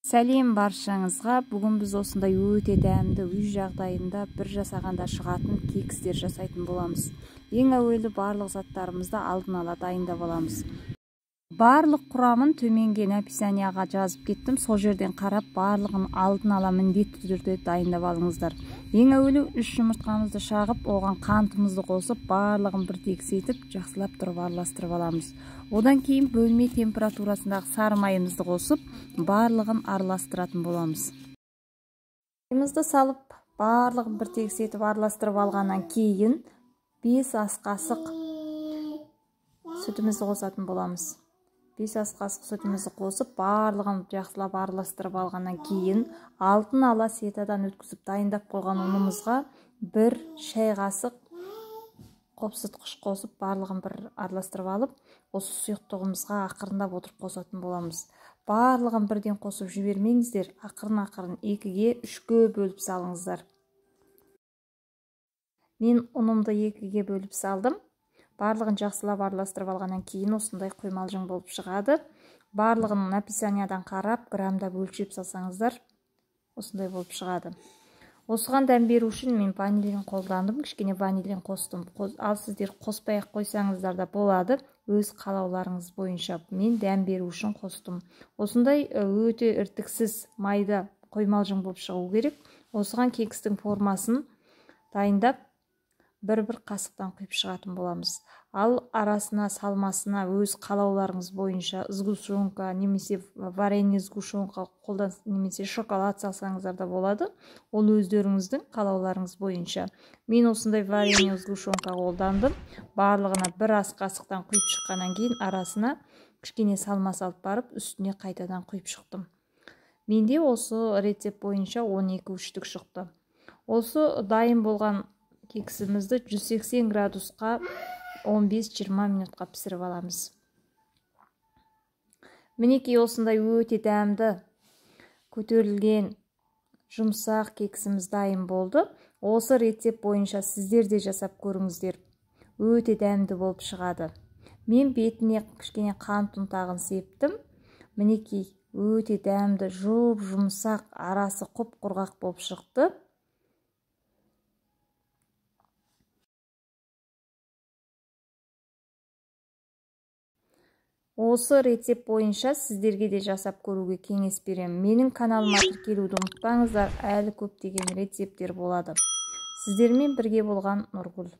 Сәлем баршаңызға. Бүгін біз осындай өте дәмді үй жағдайында бір жасағанда шығатын кекстер жасайтын боламыз. Ең әуелі барлық заттарымызды алдын ала дайындап аламыз. Барлық құрамын төменге описанияға жазып кеттім. Сол жерден қарап барлығын алдын ала міндетті түрде дайындап алыңыздар. Ең әуелі 3 жұмыртқамызды шағып, оған қантымызды қосып, барлығын бір тегіс етіп, жақсылап тұрып араластырып аламыз. Одан кейін бөлме температурасындағы сары майымызды қосып, барлығын араластыратын боламыз. Майымызды салып, барлығын бір тегіс етіп араластырып алғаннан кейін 5 ас қасық сүтімізді қосатын боламыз. 5 ас қасық сүтімізді қосып, барлығын жақсылап араластырып алғаннан кейін алдын ала сетадан өткізіп дайындап қойған ұнымызға 1 шай қасық қопсытқыш қосып, барлығын бір араластырып алып, осы сұйықтығымызға ақырындап отырып қосатын боламыз. Барлығын бірден қосып жібермеңіздер, ақырын-ақырын 2-ге, 3-ге бөліп салыңыздар. Мен ұнымды 2-ге бөліп салдым. Барлығын жақсылап араластырып алғаннан кейін осындай құймалжың болып шығады. Барлығын описаниядан қарап, грамдап өлшеп салсаңыздар, осындай болып шығады. Осыған дәм беру үшін мен ванилин қолдандым, кішкене ванилин қостым. Ал сіздер қоспай ақ қойсаңыздар да болады, өз қалауларыңыз бойынша. Мен дәм беру үшін қостым. Осындай өте іртіксіз майда құймалжың болып шығу керек. Осыған кекстің формасын дайындап, бір-бір қасықтан құйып шығатын боламыз. Ал арасына, салмасына өз қалауларыңыз бойынша сгущенка немесе варенье сгущенка қолдан немесе шоколад салсаңыздар да болады. Ол өздеріңіздің қалауларыңыз бойынша. Мен осындай варенье сгущенка қолдандым. Барлығына бір ас қасықтан құйып шыққаннан кейін арасына кішкене салма салып барып, үстіне қайтадан құйып шықтым. Менде осы рецепт бойынша 12 үштік шықты. Осы дайын болған кексімізді 180 градусқа 15-20 минутқа пісіріп аламыз. Мінекей осындай өте дәмді көтерілген жұмсақ кексіміз дайын болды. Осы рецепт бойынша сіздер де жасап көріңіздер. Өте дәмді болып шығады. Мен бетіне кішкене қант ұнтағын септім. Мінекей өте дәмді, жұп-жұмсақ, арасы құп-құрғақ болып шықты. Осы рецепт бойынша сіздерге де жасап көруге кеңес беремін. Менің каналыма тіркелуді ұмытпаңыздар, әлі көптеген рецепттер болады. Сіздермен бірге болған Нұргүл.